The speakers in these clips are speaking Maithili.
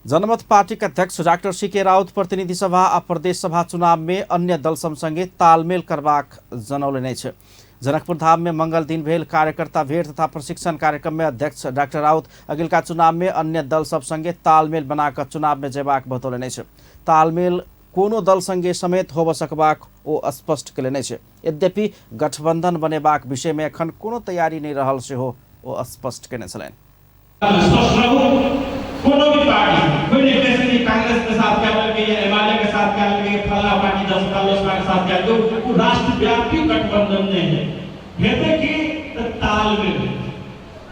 जनमत पार्टी के अध्यक्ष डाक्टर सीके राउत प्रतिनिधि सभा आ प्रदेश सभा चुनाव में अन्य दल सब संगे तालमेल करबाक जनौलनि अछि। जनकपुर धाम में मंगल दिन भेल कार्यकर्ता भेंट तथा प्रशिक्षण कार्यक्रम में अध्यक्ष डाक्टर राउत अगिलका चुनाव में अन्य दल सब संगे तालमेल बनाकर चुनाव में जेबाक बतौलनि अछि। तालमेल कोनो दल संगे समेत होब सकबाक ओ स्पष्ट केलनि अछि। यद्यपि गठबंधन बनेबाक विषय में एखन कोनो तैयारी नहि रहल सेहो ओ स्पष्ट केने छलनि। स्पष्ट रहू, कोनो भी पार्टी कोई नहीं कह सकी कांग्रेस के साथ क्या लग या एमआलए के साथ क्या लग फला पार्टी जसपा लोसपा के साथ क्या लग, वो राष्ट्रव्यापी गठबंधन नहीं है। हेतै की त तालमेल हेतै।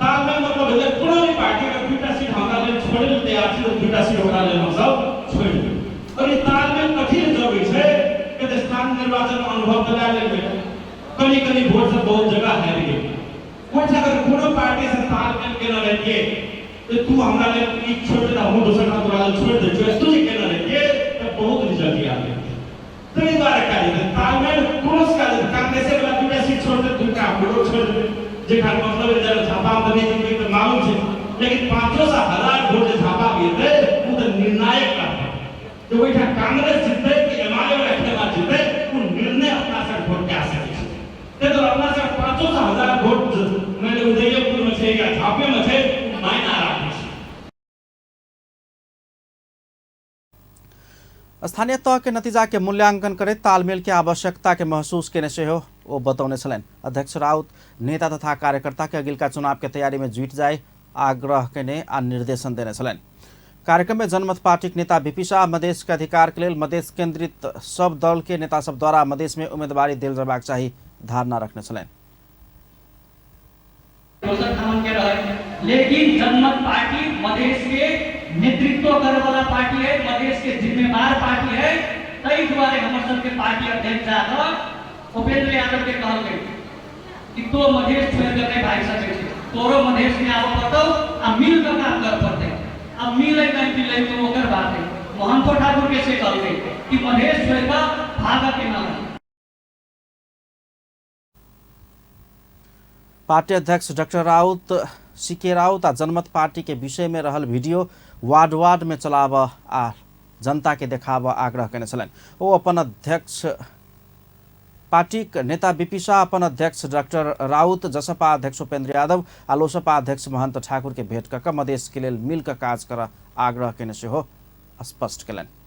तालमेल मतलब हेतै कोनो भी पार्टी अगर दूटा सीट हमरा लेल छोड़ै लेल तैयार छै तऽ दूटा सीट ओकरा लेल हमसब छोड़ि देबै। और ई तालमेल कथी लेल जरूरी छै कि तऽ स्थानीय निर्वाचन अनुभव तऽ लए लेलकै, कनि कनि वोट से बहुत जगह हारि गेल। ओहिठाम अगर कोनो पार्टी से तालमेल केने रहितियै तऽ तू हमरा लेल ई छोड़ि दे, हमहूँ दोसर ठाम तोरा लेल छोड़ि दै छियौ, एतो जे केने रहितियै तऽ बहुत रिजल्ट आयल रहितै। ताहि दुआरे कयल जेतै तालमेल, कोनो से कयल जेतै। कांग्रेसे वाला दूटा सीट छोड़तै, दूटा हमरो छोड़ि देबै, जेकरा मतलब है जरा झापा में तऽ नहि जीतबै तऽ मालूम छै, लेकिन 500 से 1000 वोट जे झापा के एतै ओ तऽ निर्णायक रहतै। तऽ ओहिठाम कांग्रेस जीतै कि एमआरए वाला खेमा जीतै, ओ निर्णय अपना सब वोट कए सकै छै। ताहि दुआरे अपना सब 500 से 1000 वोट मानि लिअ उदयपुर में छै या झापे में छै, ओ मायना राखै छै। स्थानीय तह के नतीजा के मूल्यांकन करैत तालमेल के आवश्यकता के महसूस केने सेहो ओ बतौने छलनि। अध्यक्ष राउत नेता तथा कार्यकर्ता के अगिलका चुनाव के तैयारी में जुटि जाय आग्रह केने आ निर्देशन देने छलनि। कार्यक्रम में जनमत पार्टी के नेता बीपी शाह मधेश के अधिकार के लेल मधेश केंद्रित सब दल के नेता सब द्वारा मधेश में उम्मीदवारी देल जयबाक चाही धारणा रखने छलनि। दोसर ठामन के रहै, लेकिन जनमत पार्टी मधेश के नेतृत्व करे वाला पार्टी है, मधेश के जिम्मेदार पार्टी है। ताहि दुआरे हमर सबके पार्टी अध्यक्ष जाकऽ उपेंद्र यादव के कहलकै कि तो मधेश छोड़ि कऽ नहि भागि सकै छै, तोरो मधेश में आबऽ पड़तौ आ मिल कऽ काम करऽ पड़तै। आब मिलै नहि मिलै तो ओकर बात है। महंथो ठाकुर के से कहलकै कि मधेश छोड़ि कऽ भागऽ के न है। पार्टी अध्यक्ष डॉक्टर राउत सीके राउत आ जनमत पार्टी के विषय में रहल वीडियो वार्ड वार्ड में चलाब आ जनता के देखाब आग्रह केने छलनि। ओ अपन अध्यक्ष पार्टीक नेता बीपी शाह अपन अध्यक्ष डॉक्टर राउत, जसपा अध्यक्ष उपेंद्र यादव आ लोसपा अध्यक्ष महंत ठाकुर के भेंट कऽ मधेश के लेल मिल कऽ काज करऽ आग्रह केने सेहो स्पष्ट केलनि।